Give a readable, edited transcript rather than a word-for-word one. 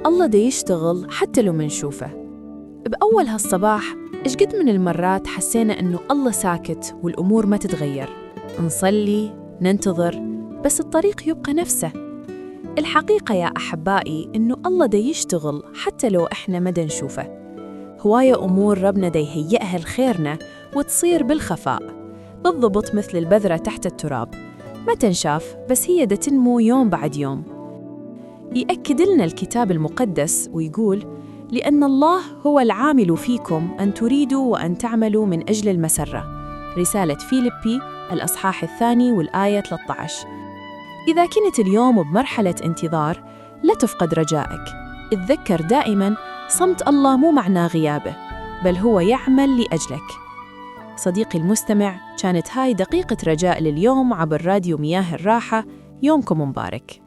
الله دا يشتغل حتى لو منشوفه. بأول هالصباح إيش قد من المرات حسينا إنه الله ساكت والأمور ما تتغير، نصلي ننتظر بس الطريق يبقى نفسه. الحقيقة يا أحبائي إنه الله دا يشتغل حتى لو إحنا ما دا نشوفه. هواية أمور ربنا دا يهيئها لخيرنا وتصير بالخفاء، بالضبط مثل البذرة تحت التراب، ما تنشاف بس هي دا تنمو يوم بعد يوم. يأكد لنا الكتاب المقدس ويقول: لأن الله هو العامل فيكم أن تريدوا وأن تعملوا من أجل المسرة. رسالة فيليبي الأصحاح 2 والآية 13. إذا كنت اليوم بمرحلة انتظار لا تفقد رجائك، اتذكر دائماً صمت الله مو معناه غيابه، بل هو يعمل لأجلك. صديقي المستمع، كانت هاي دقيقة رجاء لليوم عبر راديو مياه الراحة. يومكم مبارك.